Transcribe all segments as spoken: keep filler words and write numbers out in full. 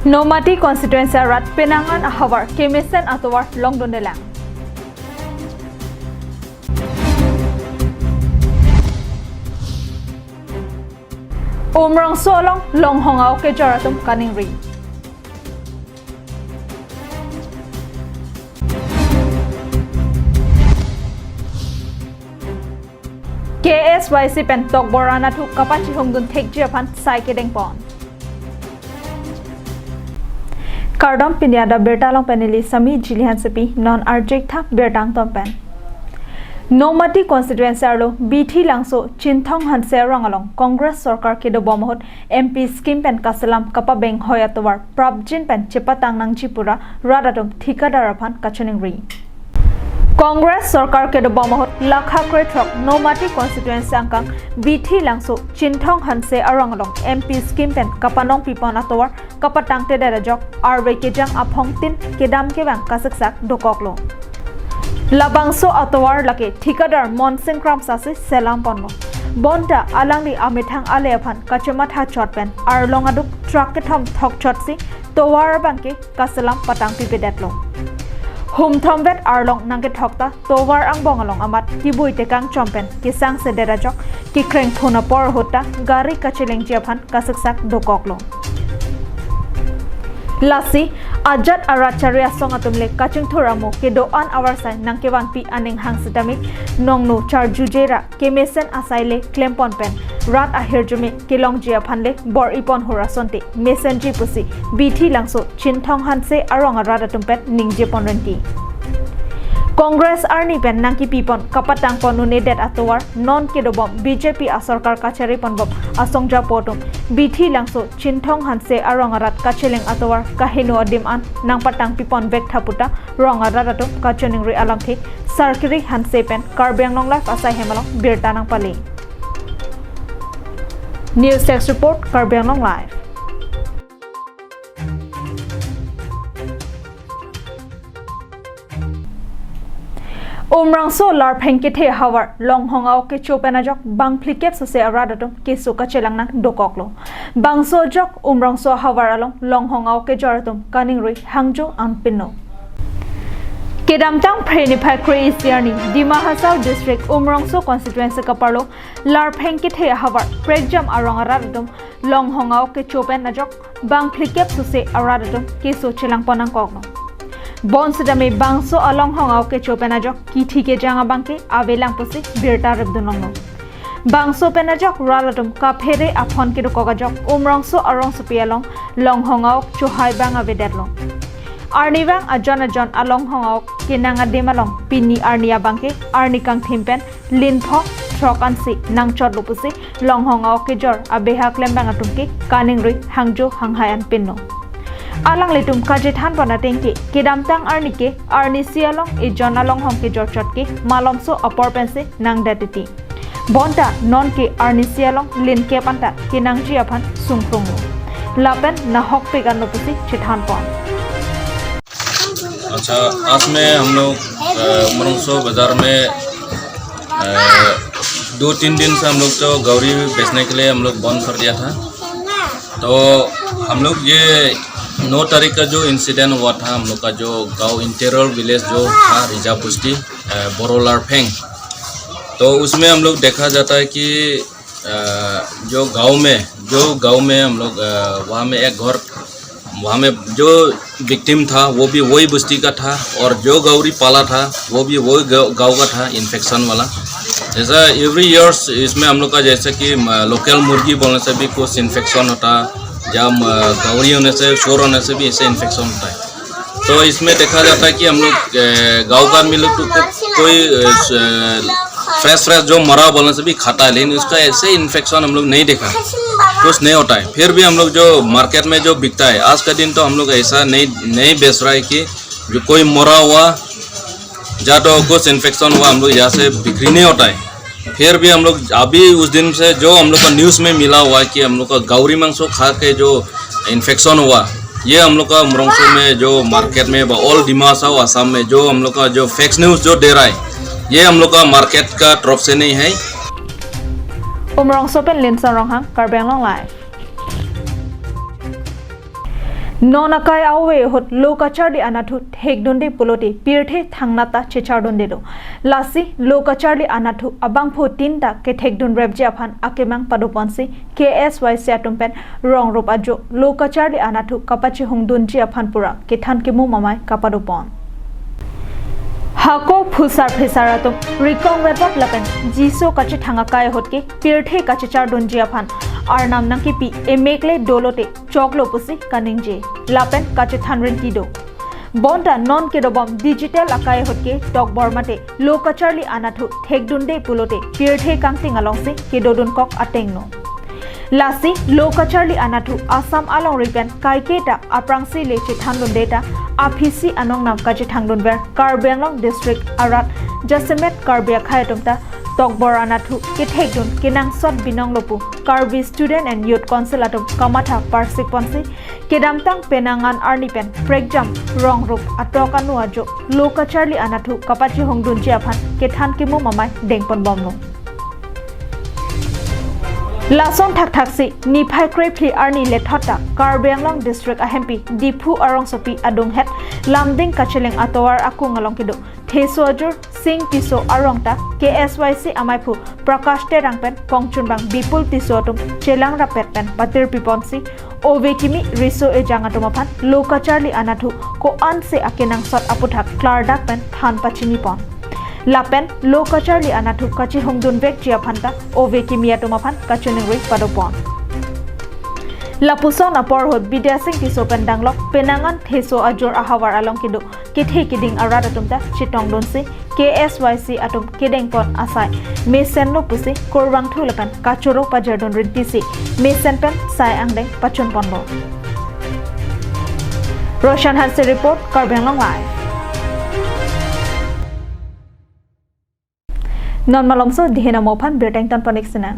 Nomati constituency arat penang an ahavar kemesen atovar longdundelang. Umrongso along Longhong Ao kejor atum kaningri. K S Y C pen tokbor anatthu kapachihungdun thekji aphan sai kedengpon. Kardom, pini adap birta along pen neli Sami Jili Hansepi, non arjik tha birta angton pen. Nomati constituency arlo Bithi Langso Chinthong Hanse arong along Congress sorkar kedobom ahut M P scheme pen kaselam kapabenghoi atovar prapjin pen chepatang nangji pura rat atum thikadar aphan kachiningri. Congress sorkar kedobom ahut lakha krethrok Nomati constituency angkang Bithi Langso Chinthong Hanse arong along M P scheme pen kapanong pipon atovar kapatangtedet ajok arve kejang aphongtin kedam kevang kasiksak dokoklo. Labangso atovar lake thikadar Monsing Kramsa si selam ponlo. Bonta alangli amethang ale aphan kachematha chot pen arlong aduk truck kethom thokchotsi tovar abangke kaselam patangpipedetlo. Humthomvet arlong nangkethok ta tovar angbong along amat kibui tekang chom pen kesangsedet ajok kekrengphun apor ahut ta gari kachelengji aphan kasiksak dokoklo. Lasi ajat arat chari asong atum le kachingthur amo kedo-an avarsai nangkevanpi aning hang sitame nongno charjuje ra kemesen asai le klempon pen rat ahirjume kelongji aphan le bor-ipon hur asonte mesenji pusi Bithi Langso Chinthong Hanse arong arat atum pen ningje ponrenti. Congress arni pen nangkipipon kapatangpon un-edet atovar non kedobom B J P asorkar kachariponbom asong japo atum Bithi Langso Chinthong Hanse arong arat kacheleng atovar kaheno adim an nangpatangpipon vek tha puta rong arat atum kachiningri alamthe Sarkiri Hanse pen Karbi Anglong Live asai hem along birta nangpale. News Desk Report, Karbi Anglong Live. Umrongso Larpheng kethe havar Longhong Ao kecho pen ajok bang phlikep sose arat atum keso kachelang nang dokoklo. Bangso ajok Umrongso havar along Longhong Ao kejor atum kaningri hangjo anpinlo. Kedamtang Phre niphai kre-isi arni Dima Hasao District Umrongso Constituency kaparlo Larpheng kethe havar prekjam arong arat atum Longhong Ao kecho pen ajok bang phlikep sose arat atum keso chelangpon nangkoklo. Bonsitame bangso a Longhong Ao kecho pen ajok kithi kejang abangke avelang pusi birta ripdun longlo. Bangso pen ajok rat atum kaphere aphon kedokok ajok Umrongso arongsopi along Longhong Ao chohai bang avedetlo. Arnivang ajon ajon a Longhong Ao kenang adim along pini arni abangke arni kangthim pen lin pho throk ansi nangchotlo pusi Longhong Ao kejor abeha klembang atum ke kaningri hangjo hanghai anpinlo. Alanglitum kachethanpon atengke kedamtang arni ke arnisi along ejon a Longhong kejor chot ke malomso apor pensi nangdet titi. Bonta non ke arnisi along linkep anta kenangji aphan sungkrunglo. Lapen nahokpik anlo pusi chethanpon. अच्छा, आज में हम लोग, अ, उमरंगसो बाजार में, अ, दो तीन दिन से हम लोग तो गौरी बेचने के लिए हम लोग बंद कर दिया था। तो हम लोग ये नौ तारीख का जो इंसिडेंट हुआ था, हम लोग का जो गांव इंटीरियर विलेज जो था रिजा बस्ती, अ, बोरो लारफेंग, तो उसमें हम लोग देखा जाता है कि अ, जो गांव में, जो गांव में हम लोग, अ, वहाँ में एक घर, वहाँ में जो विक्टिम था, वो भी वही बस्ती का था, और जो गौरी पाला था, वो भी वही गाँव, गाँव का था, इन्फेक्शन वाला। जैसा एवरी ईयर्स इसमें हम लोग का, जैसे कि, म, लोकल मुर्गी बोलने से भी कुछ इन्फेक्शन होता, या, म, गौरी होने से, शोर होने से भी ऐसे इन्फेक्शन होता है। तो इसमें देखा जाता है कि हम लोग, अ, गाँव का आदमी लोग तो को-, कोई, अ, स-, अ, फ्रेश, फ्रेश जो मरा बोलने से भी खाता है, लेकिन उसका ऐसे इन्फेक्शन हम लोग नहीं देखा, कुछ नहीं होता है। फिर भी हम लोग जो मार्केट में जो बिकता है, आज का दिन तो हम लोग ऐसा नहीं, नहीं बेच रहा है कि जो कोई मरा हुआ या तो कुछ इन्फेक्शन हुआ, हम लोग यहाँ से बिक्री नहीं होता है। फिर भी हम लोग अभी उस दिन से जो हम लोग का न्यूज़ में मिला हुआ है कि हम लोग का गौरी मांसो खा के जो इन्फेक्शन हुआ, ये हम लोग का उमरंगसो में जो मार्केट में, ऑल डिमा हासाओ असम में जो हम लोग का जो फेक्स न्यूज़ जो दे रहा है, ये हम लोग का मार्केट का तरफ से नहीं है। Umrongso pen Linson Ronghang, Karbi Anglong Live. Non akai a-ove ahut lo kacharli anatthu thekdunde pulote pirthe thangnat ta chechardundelo. Lasi lo kacharli anatthu abangphutin ta kethekdun repji aphan akemang padoponsi K S Y C atum pen rongrup ajo lo kacharli anatthu kapachihungdunji aphan pura kethan kemum amei kapadopon. Hako phusar phisar atum rikong repot lapen jiso kachethang akai ahut ke pirthe kachechardunji aphan arnam nangkipi emekle dolote choklo pusi kaningje lapen kachethan rinti do. Bonta non kedobom digital akai ahut ke tokbor mate lo kacharli anatthu thekdunde pulote pirthe kangting alongsi kedodun kok atengno. Lasi lo kacharli anatthu Assam alongri pen kaiketa aphrangsi le chethandunde ta aphisi anong nam kachethangdunver Karbi Anglong District arat jasemet Karbi akhei atum ta tokbor anatthu kethekdun kenangsot binonglo pu Karbi Student and Youth Council atum kamatha parsikponsi kedamtang penang an arni pen prekjam rongrup atok anu ajo lo kacharli anatthu kapachihungdunji aphan kethan kemum amei dengponbomlo. Lason thakthaksi niphai krephli arni lethot ta Karbi Anglong District ahempi Diphu arongsopi adunghet Lumding Kacheleng atovar akung along kedo Theso ajur Sing Tisso arong ta K S Y C amaiphu Prakash Terang pen kongchunbang Bipul Tisso atum chelang rapet pen patirpiponsi ove kimi riso ejang atum aphan lo kacharli anatthu ko-ansi akenangsot aputhak klardak pen than pachinipon. Lapen lo kacharli anatthu kachihungdunvekji aphan ta ove kimi atum aphan kachiningri padopon. Lapuson apor ahut Bidya Sing Tisso pen danglok penang an Theso ajur ahavar along kedo kethe keding arat atum ta chetongdunsi K S Y C atum kedengpon asai mesenlo pusi kurvangthu lapen kachoro pajardun rintisi mesen pen sai angdeng pachunponlo. Roshan Hanse report, Karbi Anglong Live. Non malomso dihin amo aphan birta ingtonpon-ik sinang.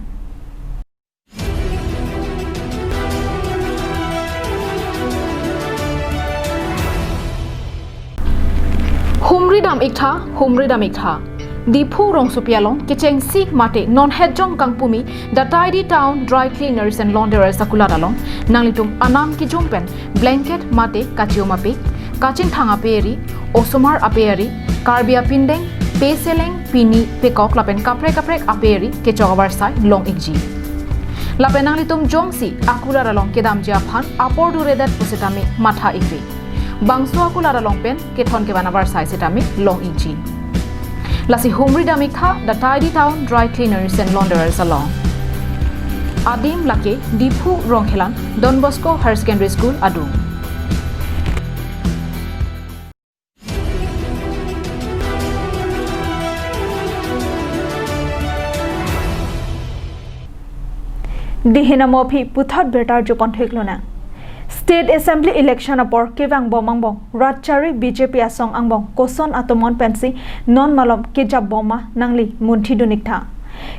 Humri dam-ik tha, humri dam-ik tha. Diphu rongsopi along kechengsi mate non hetjong kangpumi The Tidy Town Dry Cleaners and Launderers akulat along nanglitum anam kejum pen blanket mate kachium ape, kachingthang ape eri, osomar ape eri, Karbi apindeng, peseleng, pini, pekok lapen kaprek kaprek ape eri kechok avarsai long-ikji. Lapen nanglitum jongsi akulat along kedamji aphan apor duredet pusitame matha-ikre. Bangso akulat along pen kethon kevan avarsai sitame long-ikji. Lasi humri dam-ik tha The Tidy Town Dry Cleaners and Launderers along. Adim lake Diphu Rongkhelan Don Bosco Higher Secondary School adung. Dihin amo aphi puthot birta arjupon thuiklonang. State Assembly election apor kevangbom angbong rat chari B J P asong angbong koson atomon pensi non malom kejapbom ma nangli munthidun-ik tha.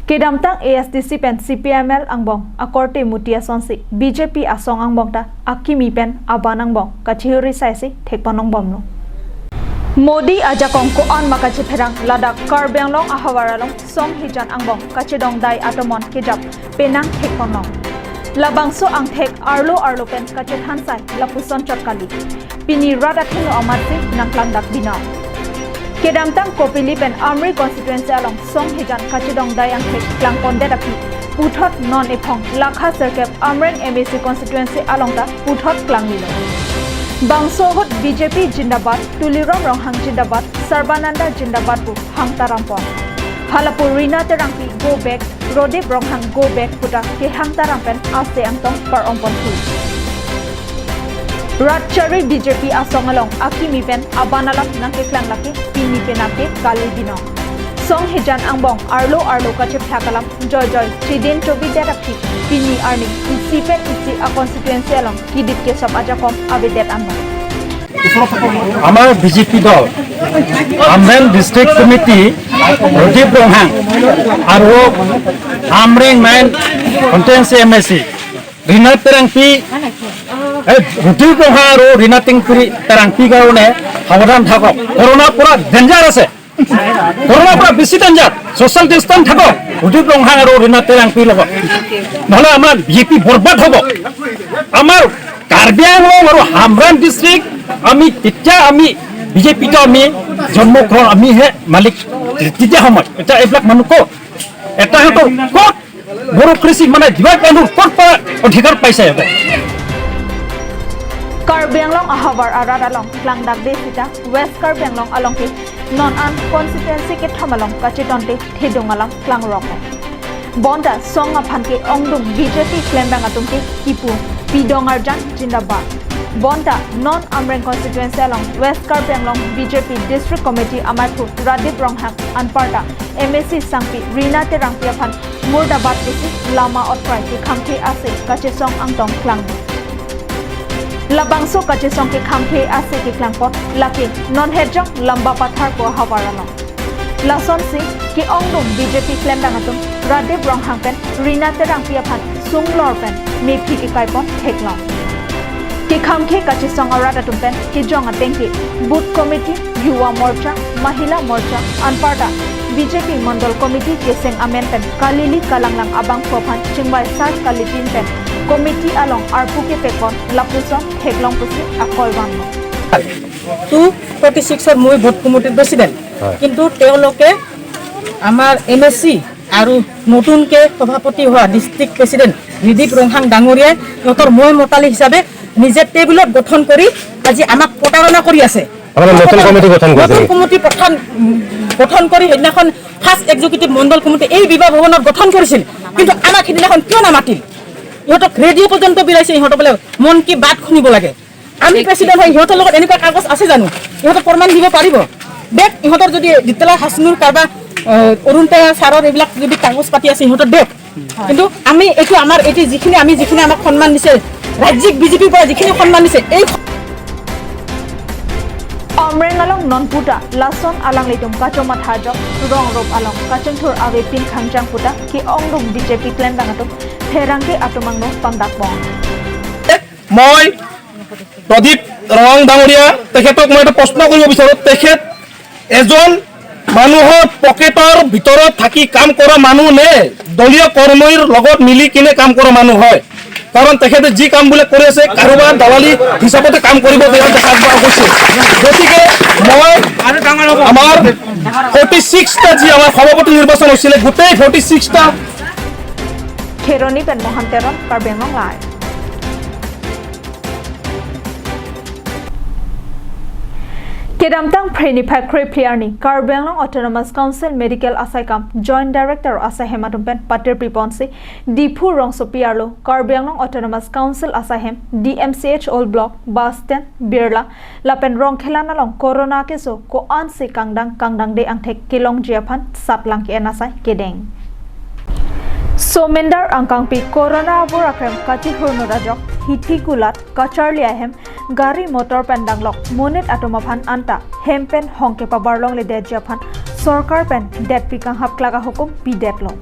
Kedamtang A S D C pen C P I M L angbong akorte muti asonsi B J P asong angbong ta akimi pen aban angbong kachihuri saisi thekponongbomlo. Modi ajakong ko-an ma kachepherang ladak Karbi Anglong ahavar along song hijan angbong kachedongdai atomon kejap penang thekponlong. Labangso angthek arlo arlo pen kachethansai lapuson chot kali. Pini rat athengno amatsi nangklangdak binong. Kedamtang Kopili pen Amri constituency along song hijan kachedongdai angthek klangpondet aphi puthot non ephong lakha sirkep Amreng M A C constituency along ta puthot klanglilo. Bangso ahut B J P jindabad, Tuliram Ronghang jindabad, Sarbananda jindabad pu hangtarampon. Halapu Rina Terangpi go back, Rodip Ronghang go back puta kehangtaram pen ase angtong par-ongponthu. Rat chari B J P asong along akimi pen aban alam nangkeklang lake pini penap ke kali binong. Song hijan angbong arlo arlo kachephlak alam joijoi chedin chobidet aphi pini arni isi pen isi a-constituency along kidip kesop ajakong avedet angbong. আমাৰ B J P দল, আমৰেং district committee, ৰদীপ ৰংহাং আৰু আমৰেং nine constituency M A চি ৰিনা তেৰাংপী, এই ৰদীপ ৰংহাং আৰু ৰিনা টেংপুৰী তেৰাংপীৰ কাৰণে সাৱধান থাকক। কৰোণা পুৰা ডেঞ্জাৰ আছে, কৰোণা পুৰা বেছি ডেঞ্জাৰ। ছ'চিয়েল ডিষ্টেঞ্চ থাকক ৰদীপ ৰংহাং আৰু ৰিনা তেৰাংপীৰ লগত, নহ'লে আমাৰ বি জে পি বৰবাদ হ'ব। আমাৰ কাৰ্বি আংলং আৰু হামৰাং ডিষ্ট্ৰিক্ট আমি তেতিয়া আমি বিজেপিত আমি জন্ম গ্ৰহণ আমি হে মালিক। তেতিয়া সময়ত এতিয়া এইবিলাক মানুহ ক'ত? এটা সিহঁতৰ ক'ত ব্যুৰ'ক্ৰেচি মানে যিমান মানুহ ক'ত পৰা অধিকাৰ পাইছে সিহঁতে? Karbi Anglong ahavar arat along klangdakde sita West Karbi Anglong along ke non an constituency kethom along kachetonte thedung alam klangrok. Bonta song aphan ke ongdung B J P klembang atum ke kipu pidong arjan jindabad. Bonta non Amreng constituency along West Karbi Anglong B J P District Committee amaiphu Radip Ronghang anparta M A C sangpi Rina Terangpi aphan murdabad pusi lama otkrai kekhamkhe ase kachesong angtong klang. Labangso kachesong kekhamkhe ase keklangpon lake non hejong Lamba Pathar pu ahavar along. Lasonsi ke-ongdung B J P klembang atum Radip Ronghang pen Rina Terangpi aphan sunglor pen mephi kekaipon theklong. Kekhamkhe kachesong arat atum pen kejong ateng ke Booth Committee, Yuva Morcha, Mahila Morcha, anparta B J P Mandal Committee keseng amen pen kalili kalanglang abangphu aphan chingvai sar kalipin pen committee along arpu kepekpon lapuson theklong pusi akoi vanlo. Two forty ছিক্সত মই বুথ কমিটিৰ প্ৰেচিডেণ্ট। কিন্তু তেওঁলোকে আমাৰ M A চি আৰু নতুনকে সভাপতি হোৱা ডিষ্ট্ৰিক্ট প্ৰেচিডেণ্ট ৰিদীপ ৰংহাং ডাঙৰীয়াই সিহঁতৰ মই মতালি হিচাপে নিজে টেবুলত গঠন কৰি আজি আমাক প্ৰতাৰণা কৰি আছে। আপোনালোকে নতুন কমিটি গঠন কৰিছে নতুন নেকি? কমিটি প্ৰধান গঠন কৰি সেইদিনাখন ফাৰ্ষ্ট এক্সিকিউটিভ মণ্ডল কমিটি এই বিবাহ ভৱনত গঠন কৰিছিল, কিন্তু আমাক সেইদিনাখন কিয় নামাতিল? ইহঁতক ৰেডিঅ' পৰ্যন্ত বিলাইছে, ইহঁতক বোলে মন কি বাত শুনিব লাগে। আমি প্ৰেচিডেণ্ট হয়, সিহঁতৰ লগত এনেকুৱা কাগজ আছে জানো? ইহঁতক প্ৰমাণ দিব পাৰিব? দেখ, ইহঁতৰ যদি ডিতেলা হাচনুৰ কাৰোবাৰ আহ, অৰুণ টেঙা ছাৰৰ এইবিলাক যদি কাগজ পাতি আছে, সিহঁতৰ দেখ। কিন্তু আমি এইটো আমাৰ এইটো যিখিনি আমি যিখিনি আমাক সন্মান দিছে, ৰাজ্যিক বিজেপিৰ পৰা যিখিনি সন্মান দিছে, এই Amreng along non puta lason alanglitum kachomathajok Rongrop along kachingthur ave pinkhang jang puta ke-ongdung B J P klembang atum pherangke atum angno pangdakpon. মই প্ৰদীপ ৰং ডাঙৰীয়া, তেখেতক মই এটা প্ৰশ্ন কৰিব বিচাৰোঁ। তেখেত এজন মানুহৰ পকেটৰ ভিতৰত থাকি কাম কৰা মানুহ নে দলীয় কৰ্মীৰ লগত মিলি কিনে কাম কৰা মানুহ হয়? কাৰণ তেখেতে যি কাম বোলে কৰি আছে, কাৰোবাৰ দালালি হিচাপতে কাম কৰিব দিয়া দেখা পোৱা গৈছে। গতিকে মই আমাৰ ফৰ্টি ছিক্সটা যি আমাৰ সভাপতি নিৰ্বাচন হৈছিলে, গোটেই ফৰ্টি ছিক্সটা Kheroni pen Mohan Teron, Karbi Anglong Live. Kedamtang Phreniphai Khrephi arni Karbi Anglong Autonomous Council Medical Asaikam Joint Director asaihem atum pen patir piponsi Diphu rongsopi arlo Karbi Anglong Autonomous Council asaihem D M C H Old Block, Bus Stand, Birla lapen Rongkhelan along Corona keso ko-ansi kangdang kangdangde angthek kelongji aphan satlang ke-en asai kedeng. Somendar angkangpi Corona avur akrem kachihurno rajok hithi kulat kacharli ahem gari motor pen danglok monit atum aphan anta hem pen hong kepabarlongledetji aphan sorkar pen detpi kanghap klak ahukum pidetlo.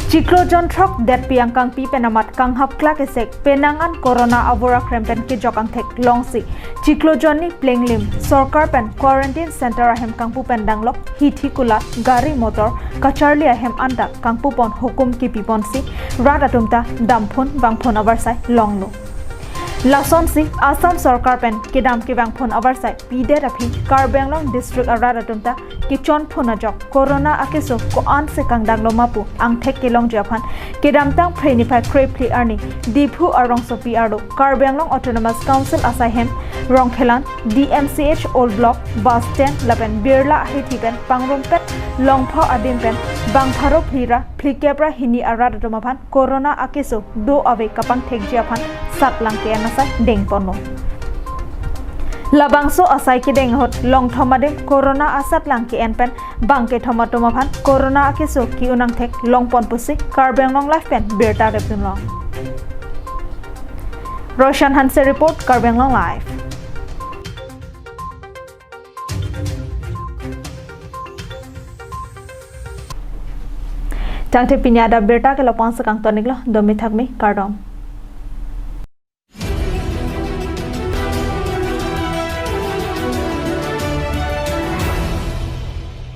Chiklo jon throk detpi angkangpi pen amat kanghap klak esek penang an Corona avur akrem pen kejok angthek longsi chiklo jonni plenglim sorkar pen quarantine center ahem kangpu pen danglok hithi kulat gari motor kacharli ahem anta kangpupon hukum kipiponsi rat atum ta damphun vangphun avarsai longlo. Lasonsi Assam sorkar pen kedam kevangphun avarsai pidet aphi Karbi Anglong district arat atum ta kechonphun ajok Corona akeso ko-ansi kangdanglo ma pu angthek kelongji aphan kedamtang Phreniphai Khrephi arni Diphu arongsopi arlo Karbi Anglong Autonomous Council asaihem Rongkhelan, D M C H Old Block, Bus Stand lapen Birla ahithi pen pangrumpet longpho adim pen bang pharo phli ra phlikep ra hini arat atum aphan Corona akeso do ave kapangthekji aphan satlang ke-en asai dengponlo. Labangso asai kedeng ahut longthom adim Corona asatlang ke-en pen bang kethom atum aphan Corona akeso ki-un angthek longpon pusi Karbi Anglong Live pen birta repdunlong. Roshan Hanse report, Karbi Anglong Live. Tangte pini adap birta ke lapu-an si kangton-iklo, domi thakmi, kardom.